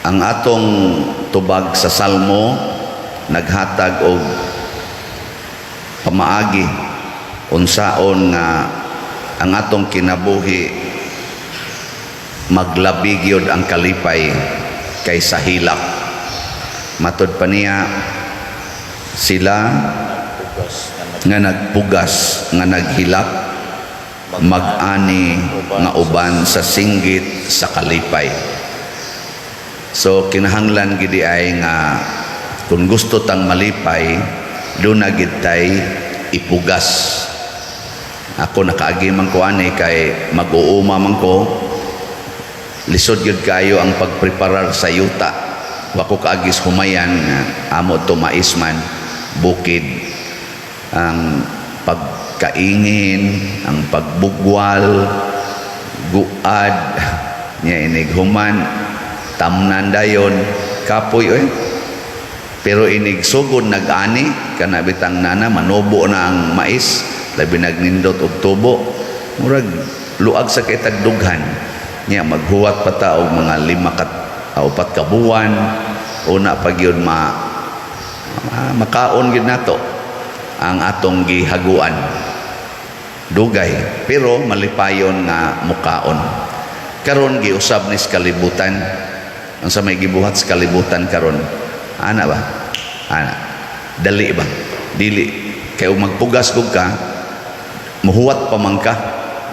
Ang atong tubag sa Salmo naghatag og pamaagi unsaon nga ang atong kinabuhi maglabi gyud ang kalipay kaysa hilak. Matod pa niya, sila nga nagpugas nga naghilak mag-ani nga uban sa singgit sa kalipay. So kinahanglan gid ay nga kung gusto tang malipay, duna gid tay ipugas. Ako, nakaagi man ko ani kay mag-uuma man ko. Lisod gyud kayo ang pagpreparar sa yuta. Wa ko kaagis humayan nga amo to, mais man, bukid. Ang pagkaingin, ang pagbugwal, guad nya, inig human tamnan dayon, kapoy oy. Pero inig sugod nag-ani kana bitang nana manubo na ang mais, labi nagnindot og tubo, murag luag sa kitag dughan nya. Maghuwat pa ta og mga 5 ka, 4 ka buwan, una pa gyud makaon gyud nato ang atong gihaguan. Dugay pero malipayon nga mukaon. Karon giusab ni sa kalibutan. Ang sa may gibuhat sa kalibutan karon, ana ba, ana dali ba? Dili kay ug magpugas kog ka, muhuwat pa man ka,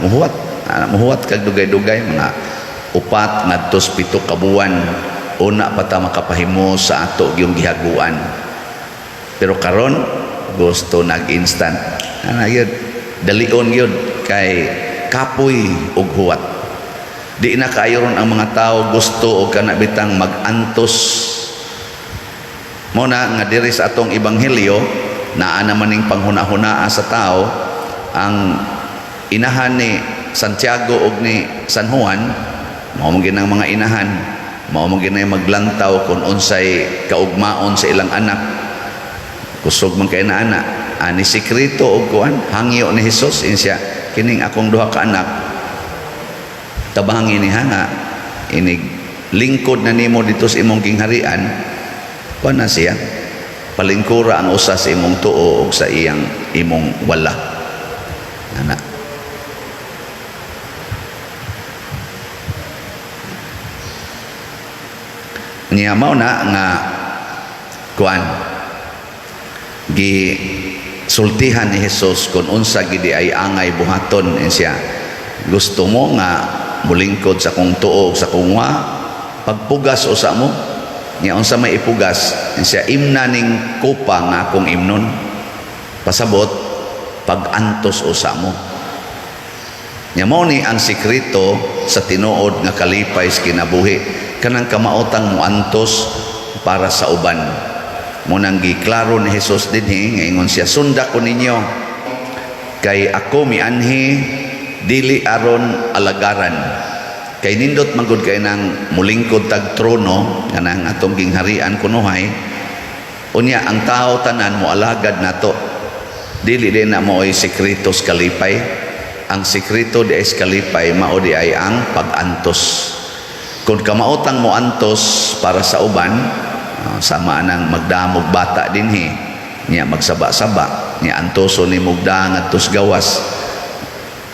muhuwat ana, muhuwat kag dugay-dugay, mga 4 ngadto 7 ka buwan, una pa ta makapahimo sa ato yung gihaguan. Pero karon gusto nag-instant, ana gyud, dalion gyud kay kapoy og huwat. Di na kaayo ron ang mga tao gusto og kana bitang mag-antos. Mo na nga diri sa atong ebanghelyo, naa naman ning panghuna-hunaa sa tao. Ang inahan ni Santiago og ni San Juan, mao man ginang mga inahan, mao man ginay maglantaw kung unsay kaugmaon sa ilang anak. Kusog man kay na ana ani sekreto og kuan. Hangyo ni Hesus insya, "Kining akong duha ka anak, tabangi ni nga inig lingkod na nimo dito sa imong gingharian, kuan na siya, palingkura ang usa sa imong tuo ug sa iyang imong wala," ana. Niya mao na nga kuan, gi sultihan ni Jesus kung unsa gidi ay angay buhaton siya. "Gusto mo nga mulingkod sa kong tuo sa kong wa, pagpugas usa mo." Niya unsa may ipugas siya? "Imna ning kopa nga akong imnon." Pasabot, pag-antos usa mo. Nya mao ni ang sekreto sa tinuod nga kalipay sa kinabuhi, kanang kamaotang muantos para sa uban. Mo nang giklaro ni Jesus dinhi nga ingon siya, "Sunda ko ninyo kay ako mianhi dili aron alagaran." Kay nindot man gud kay nang mulingkod tag trono, kanang atong gingharian kunuhay. Unya ang tao tanan mo alagad nato. Dili din na mao'y sekreto sa kalipay. Ang sekreto di ay sa kalipay, mao di ay ang pag-antos. Kung kamaotang mo antos para sa uban, sama nang magdamog bata dinhi niya, magsaba-saba niya, antoso ni mugda ngadtos gawas,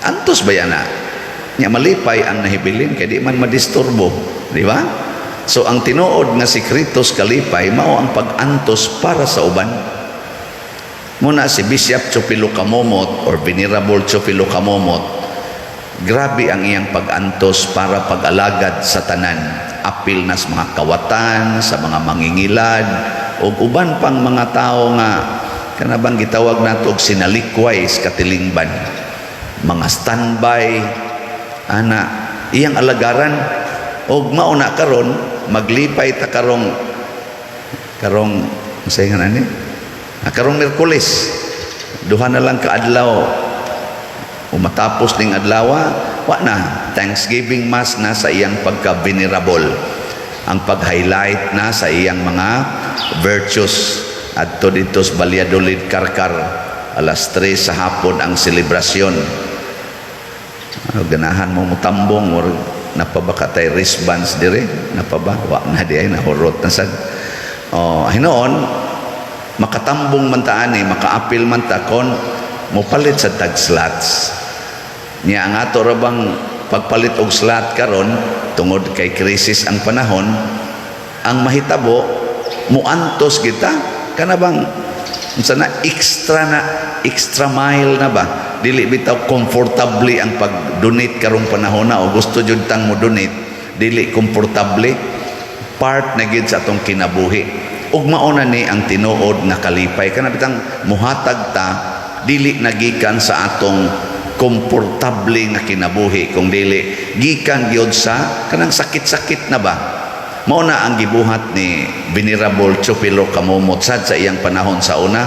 antos ba yan na niya, malipay ang nahibilin kay di man madisturbo, di ba? So ang tinuod nga sekreto sa kalipay mao ang pag-antos para sa uban. Muna si Bishop Chupilo Camomot or Venerable Chupilo Camomot, grabe ang iyang pag-antos para pag-alagad sa tanan, apil na sa mga kawatan, sa mga mangingilad ug uban pang mga tao nga kanabang gitawag nato og sinalikway sa katilingban, mga standby ana, iyang alagaran. Og mao na karon maglipay ta karong karong unsay nga ani, karong Miyerkules, duha na lang ka adlaw o matapos ning adlaw, wa na Thanksgiving Mass na sa iyang pagka-venerable, ang pag-highlight na sa iyang mga virtues adto dito sa Valladolid, Carcar, alas 3 sa hapon ang selebrasyon. Ano, ganahan mo mutambong or Napaba ka tay wristbands dire? Napaba? Wa na di ay, nahurot na sad. Oh, hinuon makatambong man ta ani, makaapil man ta kon mopalit sa tag slots niya. Ang ato ra bang pagpalit og slot karon, tungod kay krisis ang panahon, ang mahitabo muantos kita kana bang unsa na, extra na, extra mile na ba. Dili bitaw komportable ang pag-donate karong panahon na o gusto jud tang mo donate, dili komportable. Part na gid sa atong kinabuhi ug mao na ni ang tinuod nga kalipay, kana bitang muhatag ta dili nagikan sa atong komportable nga kinabuhi, kung dili gikan gyud sa kanang sakit-sakit na ba. Mao na ang gibuhat ni Venerable Chupilo Camomot sad sa iyang panahon sa una.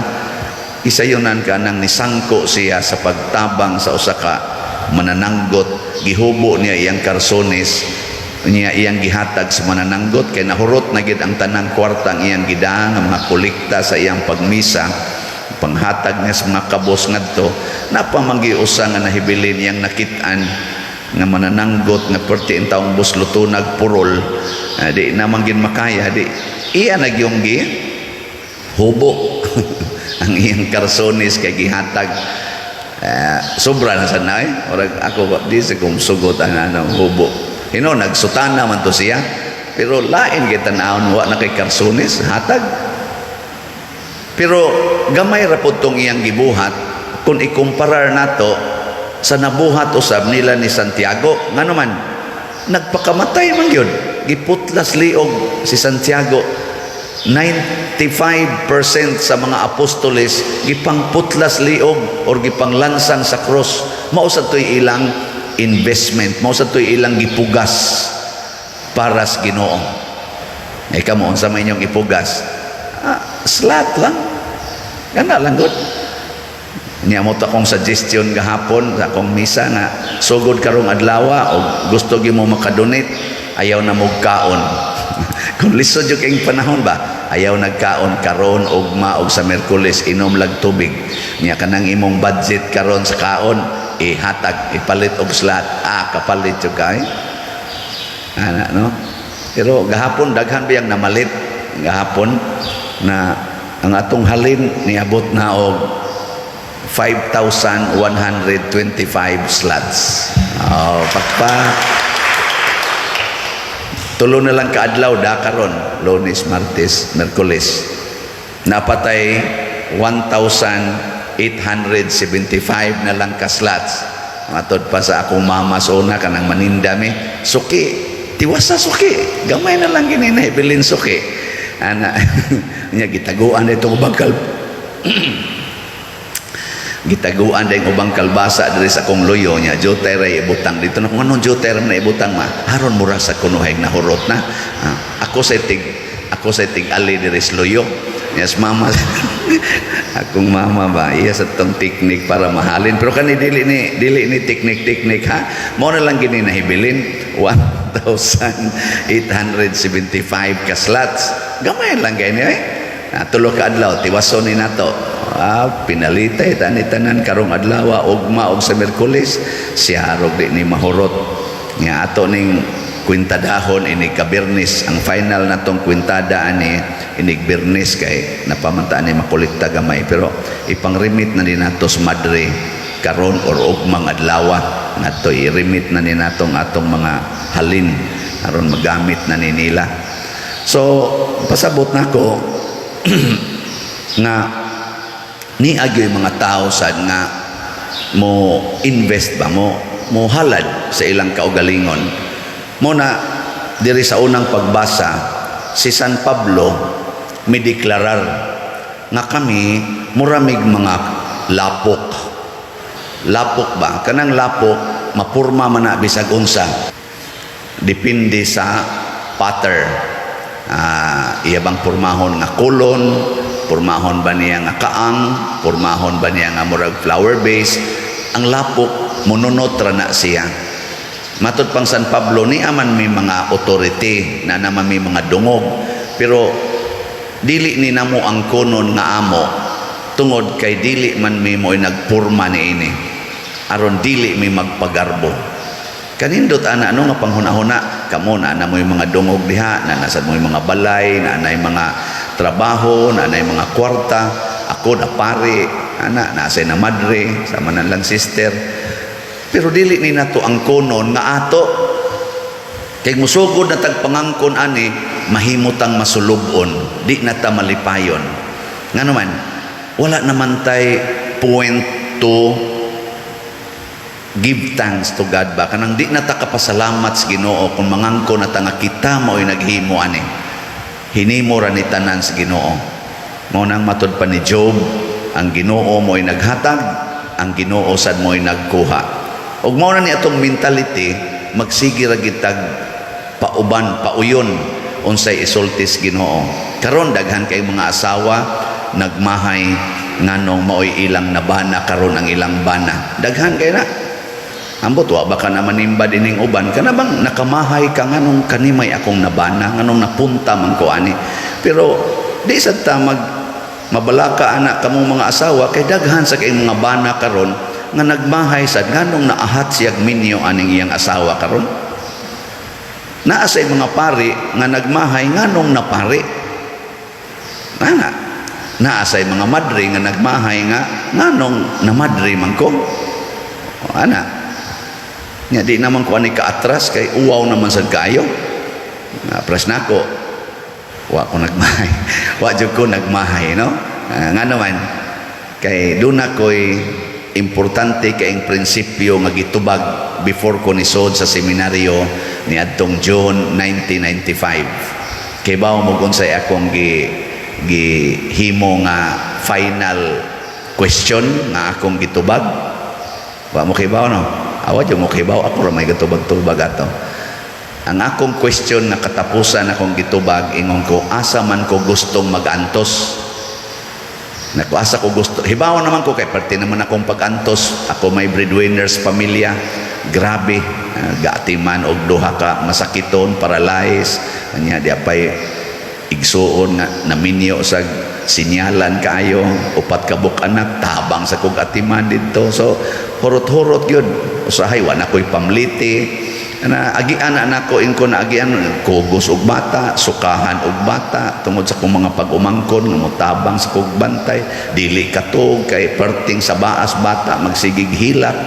Isayunan ka nang nisangko siya sa pagtabang sa usa ka manananggot. Gihubo niya iyang karsones niya, iyang gihatag sa manananggot kay nahurot na gid ang tanang kwarta ang iyang gidang nga mga kolekta sa iyang pagmisa, panghatag niya sa mga kabos ngadto. Napamanggi usa nga nahibilin iyang nakit-an nga manananggot nga perti in taong buslutonag purol. Di naman gin makaya, di iya nagyong gi hubo ang iyang karsones kay gihatag. Sobra na sa nay. Murag ako di sa kung sugot ang ano, hubo. Hino nagsutana man to siya, pero lain kay tan-awon, wa na kay karsones, hatag. Pero gamay ra pud tong iyang gibuhat kung ikumparar nato sa nabuhat usab nila ni Santiago. Ngano man nagpakamatay man gyud, giputlas liog si Santiago. 95% sa mga apostoles gipangputlas liog or gipanglansang sa cross. Mao sa to'y ilang investment, mao sa to'y ilang gipugas para sa Ginoo. Ay kamo, unsa may inyong ipugas? Slot lang, kana lang gud niya. Mo to akong suggestion gahapon sa akong misa nga sugod karong adlaw o gusto gyud mo makadonate, ayaw na mo kaon. Kung lisod yung kayong panahon ba, ayaw nagkaon karon, ugma og sa Merkules, inom lag tubig niya. Kanang imong budget karon sa kaon, ihatag, ipalit og slot. Kapalit jud kay ana, no? Pero gahapon daghan biyang namalit gahapon na ang atong halin niabot na og 5,125 slots. Oh, pakpak. Tulo na lang kaadlaw da karon, Lunes, Martes, Merkules. Napatay 1,875 na lang ka slots. Matod pa sa akong mama sa una, kanang maninda mi, suki, tiwasa suki. Gamay na lang gini na ibilin suki. Ana, nya gitaguan ito ubang kal gitaguan din ubang kalbasa diri sa akong luyo niya. Jutay ra ibutang dito na. Kung anong jutay ra na ibutang ma, haron mura sa kunuhay nahurot na. Ako sa tig ali diri sa luyo. Yes, mama, akong mama ba, iya sa tong teknik para mahalin. Pero kani dili ni teknik teknik ha. Mo na lang gini nahibilin, 1,875 ka slots. Gamay lang gani eh. Tulo ka adlaw tiwason ni nato. Pinalitay tani tanan karong adlaw, ugma og sa Merkules, siya rog di ni mahurot. Nga ato ning kwintadahon inig kabirnis ang final natong kwintada ani inig Birnis kay napamantaan ni makolekta gamay, pero ipang-remit na ni nato sa madre karon or ugmang adlaw. Ngadto i-remit na ni natong atong mga halin aron magamit na ni nila. So pasabot nako nga niagyoy mga tao sad nga mo invest ba, mo halad sa ilang kaugalingon. Mo na diri sa unang pagbasa, si San Pablo mideklarar nga kami muramig mga lapok. Lapok ba, kanang lapok mapurma man na bisag unsa, depende sa potter. Iya bang purmahon nga kolon, purmahon ba niya nga kaang, purmahon ba niya nga murag flower base, ang lapok mununot ra na siya. Matod pang San Pablo, ni aman may mga authority na naman, may mga dungog, pero dili ni namo ang kunon nga amo tungod kay dili man mi mo'y nagpurma ni ini, aron dili mi magpagarbo. Kanindot ana, no, nga panghuna-huna. Kamo na na mo yung mga dungog diha, na nasad mo yung mga balay, na nay mga trabaho, na nay mga kwarta. Ako na pare, ana, nasa na madre, sama na lang sister. Pero dili ni nato ang konon nga ato. Kay musugod na tag pangangkon ani, mahimutang masulubon, di na ta malipayon. Nga naman, wala naman tay point to give thanks to God ba, kanang di na ta kapasalamat sa Ginoo kung mangangkon na ta nga kita mao'y naghimo ani. Hinimo ra ni tanan sa Ginoo. Mao nang matud pa ni Job, ang Ginoo mo'y naghatag, ang Ginoo sad mo'y nagkuha. Ug mao na ni atong mentality, magsige ra gitag pauban pauyon unsay isultis Ginoo. Karon daghan kay mga asawa nagmahay nganong maoy ilang nabana, karon ang ilang bana. Daghan kay na. Ambot, wa ba ka na manimba dining uban, kana bang nakamahay ka nganong kanimay akong nabana, nganong napunta man ko ani? Pero di sad ta mag mabalaka ana kamong mga asawa, kay daghan sa kay mga bana karon nga nagmahay sad nganong naahat siyag minyo aning iyang asawa karon. Naa say mga pari nga nagmahay nganong napari ana. Naa say mga madre nga nagmahay nga nganong namadre man ko ana. Nya di naman ko ani kaatras kay uwaw naman sad kaayo. Nga pras nako, wa ko nagmahay. Wa jud ko nagmahay, no? Nga naman kay doon ako'y importante kaing prinsipyo nga gitubag before ko nisod sa seminaryo ni adtong June 1995. Kay bawo mo kung unsay akong gi gihimo nga final question nga akong gitubag? Wa mo kibaw, no? Awa jud mo kibaw, ako ra may gatubag-tubag ato. Ang akong question nga katapusan akong gitubag, ingon ko, asa man ko gustong magantos? Naku, asa ko gusto? Hibaw naman ko kay parte naman akong pag-antos. Ako may breadwinners pamilya. Grabe, gaatiman og duha ka masakiton, paralyzed. Anya di apay igsuon nga naminyo sa sinyalan kaayo, upat ka buok anak, tabang sa kog atiman didto. So hurot-hurot gyud. Usahay wa na ko'y pamliti na agian na nako ingko na agian kugos og bata, sukahan og bata tungod sa kong mga pag-umangkon nga motabang sa kog bantay, dili katog kay perting sa baas bata magsigig hilak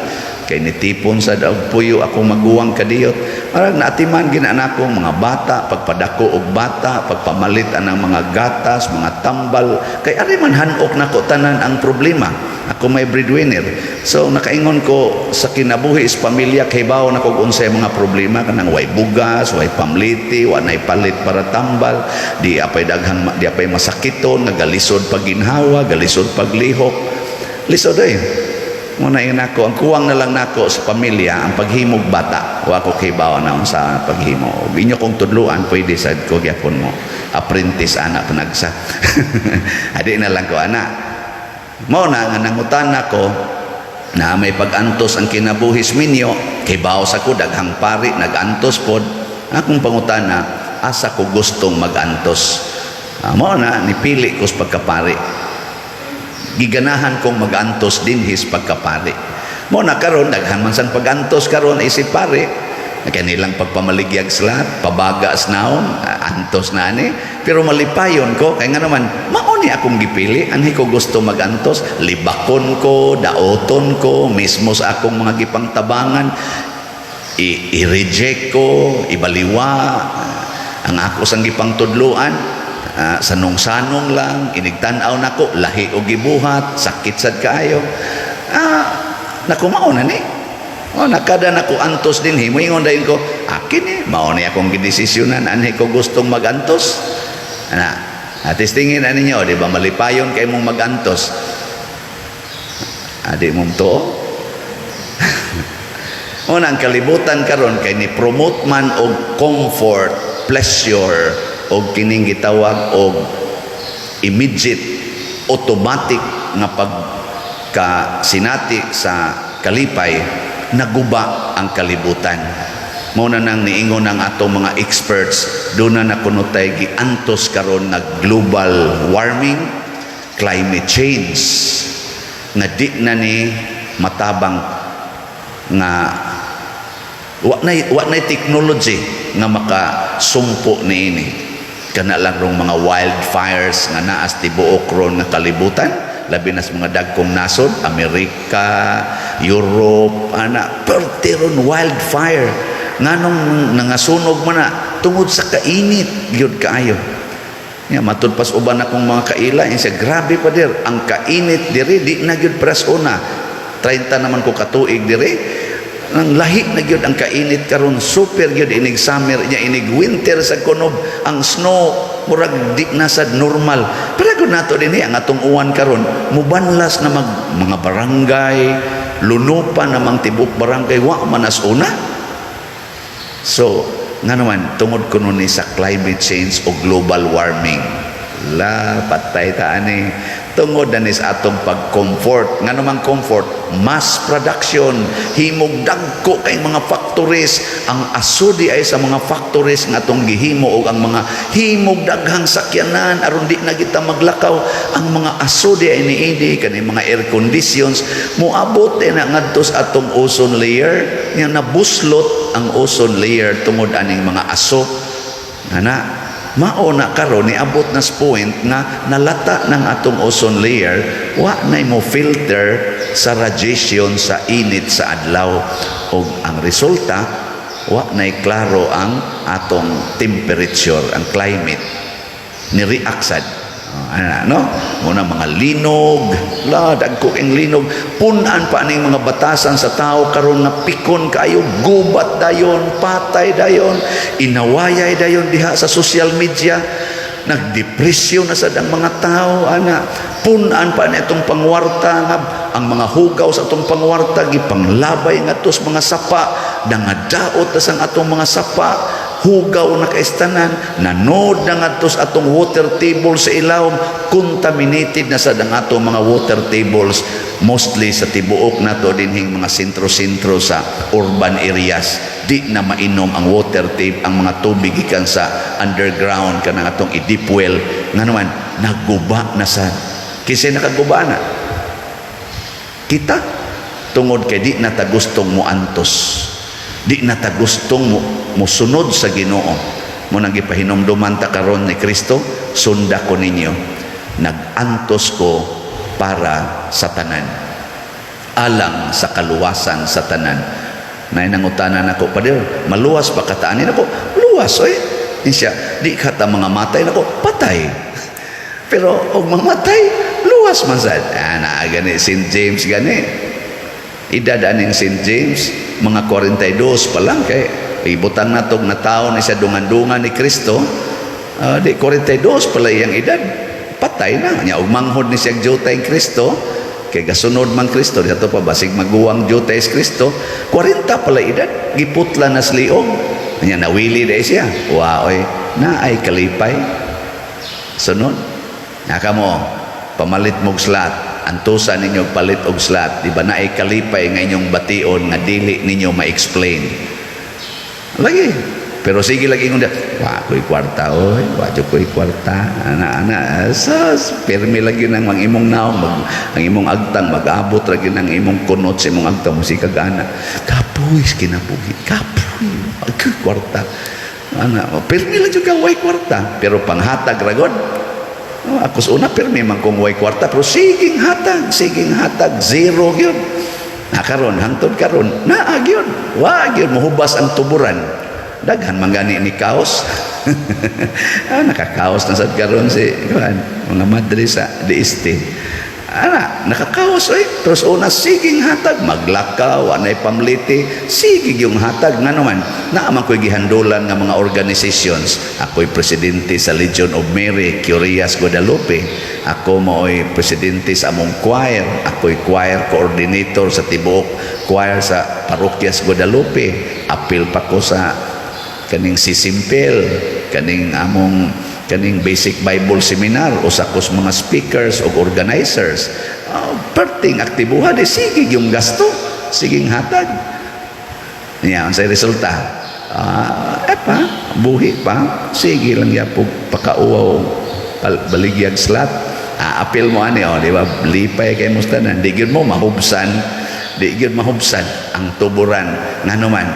kay nitipon sa daog puyo akong maguwang kadiyot. Marag naatiman gina nako mga bata, pagpadako og bata, pagpamalit anang mga gatas, mga tambal, kay ari man hanok nako tanan ang problema. Ako may breadwinner, so nakaingon ko sa kinabuhi is pamilya, kay bawo na kog unsay mga problema, kanang way bugas, way pamliti, wa nay palit para tambal, di apay daghang, di apay masakiton nga galisod pagginhawa, galisod paglihok, lisod eh. Muna yun ako, ang kuwang na lang nako sa pamilya, ang paghimog bata. Wa ko kibaw na sa paghimo. Ug inyo kong tudluan, pwede sad ko gyapon mo. Apprentice ana panagsa. Adi na lang ko ana. Mao na nga nangutan nako na may pag-antos ang kinabuhis minyo, kay bawo sa ko daghang pari nag-antos pod. Akong pangutana, asa ko gustong mag-antos? Mao na nipili ko sa pagkapari. Giganahan kong mag-antos dinhis pagkapari. Mo na karon daghan man sang pag-antos karon isip pare. Kanilang pagpamaligyag sa lahat, pabaga sa naon, antos na ani. Pero malipayon ko, kay nga naman, mao ni akong gipili, anhi ko gusto magantos, libakon ko, daoton ko, mismo sa akong mga gipangtabangan, i-reject ko, ibaliwa, ang ako sang gipangtudluan, sanong-sanong lang, inigtan-aw nako, lahi og gibuhat, sakit sad kaayo. Naku, mao na ni. Oh, nakada nako antos din, moingon dayon ko, akin eh, mao ni akong gidesisyonan, anhi ko gustong magantos. Ana, atis tingin na ninyo, di ba malipayon kay mong magantos? Adi mong tuo. Una, ang kalibutan karon kay ni promote man og comfort, pleasure, og kining gitawag og immediate, automatic nga pagkasinati sa kalipay, naguba ang kalibutan. Mao na nang niingon ang atong mga experts, doon na kuno tay giantos karon nga global warming, climate change, nga di na ni matabang nga Wa na technology nga makasumpo niini. Kana lang rong mga wildfires nga naa sa tibuok ron nga kalibutan, labi na sa mga dagkong nasod, Amerika, Europe, ana, perti ron wildfire. Nganong nangasunog man na? Tungod sa kainit gyud kaayo. Ya, matud pas uban akong mga kaila, siya, "Grabe, pader, ang kainit diri, di na gyud pras una. 30 naman ko katuig diri. Ang lahi na gyud ang kainit karon, super gyud inig summer nya inig winter sa kunob ang snow murag di na sad normal." Pero gud nato dinhi, ang atong uwan karon mubanlas na mag mga barangay, lunupan namang tibok barangay, wa man as una. So, nga naman, tungod kuno ni sa climate change o global warming. La, patay ta ani. Tungod na ni sa atong pag-comfort. Nga naman comfort? Mass production. Himog dagko kay mga factories. Ang aso di ay sa mga factories nga atong gihimo o ang mga himog daghang sakyanan aron di na kita maglakaw. Ang mga aso di ay niini kani mga air conditions moabot din na ngadto sa atong ozone layer nga nabuslot ang ozone layer tungod aning mga aso. Ana, mao na karon niabot na sa point nga nalata ng atong ozone layer, wa na mo filter sa radiation sa init sa adlaw ug ang resulta, wa nay klaro ang atong temperature, ang climate ni react sad. Oh, ana, no? Muna mga linog, la, dagko ang linog. Punan pa ning mga batasan sa tao karon nga pikon kaayo, gubat dayon, patay dayon, inawayay dayon diha sa social media. Nagdepresyon na sad ang mga tao, ana. Punan pa ni itong pangwarta nga ang mga hugaw sa atong pangwarta gipanglabay ngadto sa mga sapa, nangadaot na sang atong mga sapa, hugaw na kaistanan, nanod na ngadto sa atong water table sa ilawom, contaminated na sad ang atong mga water tables, mostly sa tibuok nato dinhing mga sentro-sentro sa urban areas. Di na mainom ang water table, ang mga tubig gikan sa underground, kanang atong i-deep well. Nga naman, naguba na sad. Kinsa nakaguba na? Kita. Tungod kay di na ta gustong moantos, di na ta gustong mo musunod sa Ginoo. Mo nang gipahinumduman ta karon ni Kristo, "Sunda ko ninyo, nag-antos ko para sa tanan, alang sa kaluwasan sa tanan." Nay nangutana nako, "Pader, maluwas pa ka ta ani?" Nako, "Luwas oy." Siya, "Di ka ta mga matay?" Nako, "Patay, pero og mamatay, luwas man sad." Ana gani St. James gani, edad aning St. James mga 42 pa lang, kay ibutang natog na tao ni sa dungan-dungan ni Kristo, di 42 pala iyang edad, patay na nya. Og manghod ni siya jutay Kristo, kay gasunod man Kristo dito pa, basig maguwang jutay si Kristo. 40 pala edad, giputla na sa liog nya, nawili dai siya. Wa oy na ay kalipay. Sunod naka mo pamalit mog slot, antusa ninyo palit og slot, di ba naay kalipay nga inyong bation nga dili ninyo ma-explain lagi? Pero sige lagi ingon, "Wa ko'y kwarta oy, wa jud ko'y kwarta." Ana ana sus, pirmi lagi nang ang imong naong mag, ang imong agtang mag-abot ra gyud ang imong kunot sa imong agtang, musika ana, "Kapoy sa kinabuhi, kapoy, wa ko'y kwarta." Ana, pirmi lang jud ka way kwarta, pero panghatag ra gud. Oh, ako sa una, pirmi man kong way kwarta, pero siging hatag, siging hatag, zero gyud. Na karon, hangtod karon, naa gyud. Wa gyud mohubas ang tuburan. Daghan man gani ni kaos. Nakakaos na sad karon si kuan, mga madre sa DST. Ana, nakakaos oy. Pero sa una, siging hatag, maglakaw, anay pamliti, sige yung hatag. Nga naman, naa man ko'y gihandulan nga mga organizations. Ako'y presidente sa Legion of Mary, Curias Guadalupe. Ako mao'y presidente sa among choir. Ako'y choir coordinator sa tibuok choir sa Parokyas Guadalupe. Apil pa ko sa kaning sisimpel, kaning among kaning Basic Bible Seminar, usa ko sa mga speakers o organizers. Perting aktibuha di, sige yung gasto, siging hatag niya. Ang resulta, eh pa buhi pa, sige lang yapog pakauwaw, baligyag slot. Apil mo ani, oh, di ba lipay kay mo tanan? Di gyud mo mahubsan, di gyud mahubsan ang tuburan. Ngano man?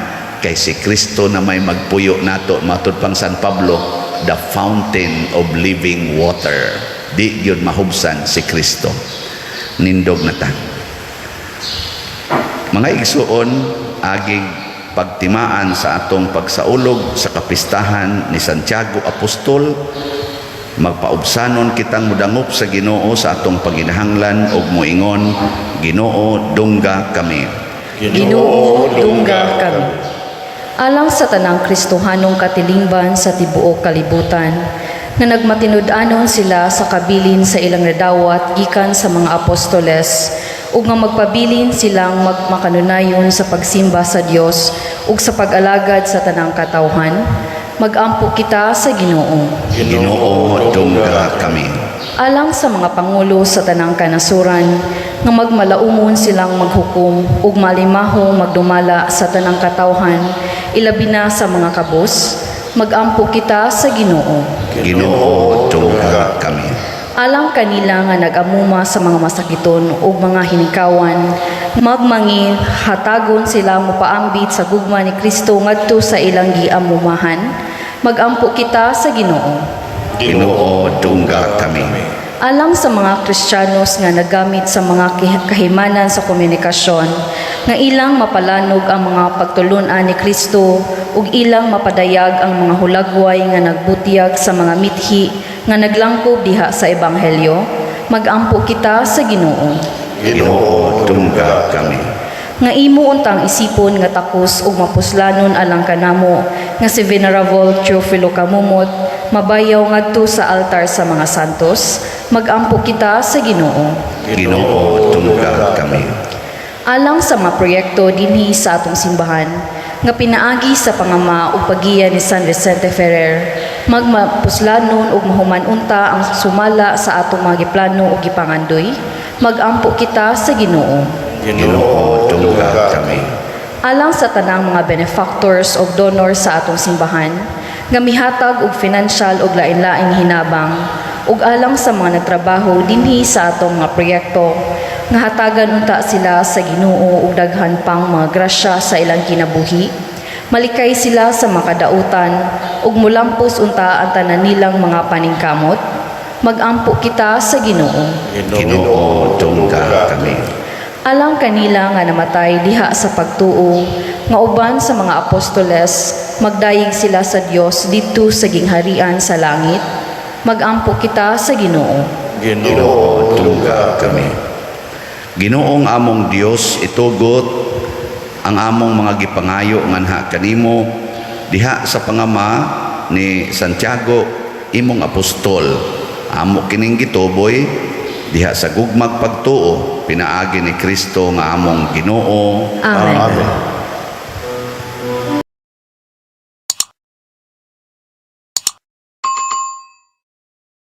Kay si Kristo na may magpuyo nato, matud pang San Pablo, the fountain of living water. Di gyud mahubsan si Kristo. Nindog na ta. Mga igsuon, agig pagtimaan sa atong pagsaulog sa kapistahan ni Santiago Apostol, magpaubsanon kitang mudangop sa Ginoo sa atong paginahanglan ug moingon, "Ginoo, dungga kami." Ginoo, dungga kami. Alang sa tanang Kristohanong katilingban sa tibuok kalibutan, nga nagmatinud-anon sila sa kabilin sa ilang nadawat gikan sa mga apostoles, ug nga magpabilin silang magmakanunayon sa pagsimba sa Dios ug sa pag-alagad sa tanang katawhan, magampo kita sa Ginoo. Ginoo, dungga kami. Alang sa mga pangulo sa tanang kanasuran, nga magmalaumon silang maghukom ug malimahong magdumala sa tanang katawhan, ilabi na sa mga kabos, magampo kita sa Ginoo. Ginoo, dungga kami. Alang kanila nga nag-amuma sa mga masakiton ug mga hinikawan, magmangi hatagon sila mopaambit sa gugma ni Kristo ngadto sa ilang giamumahan, magampo kita sa Ginoo. Ginoo, dungga kami. Alang sa mga Kristiyanos nga nagamit sa mga kahimanan sa komunikasyon, nga ilang mapalanog ang mga pagtulunan ni Kristo ug ilang mapadayag ang mga hulagway nga nagbutyag sa mga mithi nga naglangkob diha sa Ebanghelyo, magampo kita sa Ginoo. Ginoo, dungga kami. Nga imo untang isipon nga takos ug mapuslanon alang kanamo nga si Venerable Teofilo Camomot mabayaw ngadto sa altar sa mga santos, magampo kita sa Ginoo. Ginoo, dungga kami. Alang sa mga proyekto dinhi sa atong simbahan nga pinaagi sa pangama ug paggiya ni San Vicente Ferrer, magmapuslanon ug mahuman unta ang sumala sa atong mga giplano ug gipangandoy, magampo kita sa Ginoo. Ginoo, dungga kami. Alang sa tanang mga benefactors ug donors sa atong simbahan nga mihatag og financial ug lain-laing hinabang, ug alang sa mga nagtrabaho dinhi sa atong mga proyekto, nga hatagan unta sila sa Ginoo og daghan pang mga grasya sa ilang kinabuhi, malikay sila sa makadautan ug mulampos unta ang tanan nilang mga paningkamot, magampo kita sa Ginoo. Ginoo, dungga kami. Alang kanila nga namatay diha sa pagtuo, nga uban sa mga apostoles, magdayeg sila sa Dios didto sa gingharian sa langit, magampo kita sa Ginoo. Ginoo, dungga kami. Ginoong among Dios, itugot ang among mga gipangayo nganha kanimo diha sa pangama ni Santiago, imong apostol. Amo kining gituboy diha sa gugmag pagtuo pinaagi ni Kristo nga among Ginoo. Amen. Amen.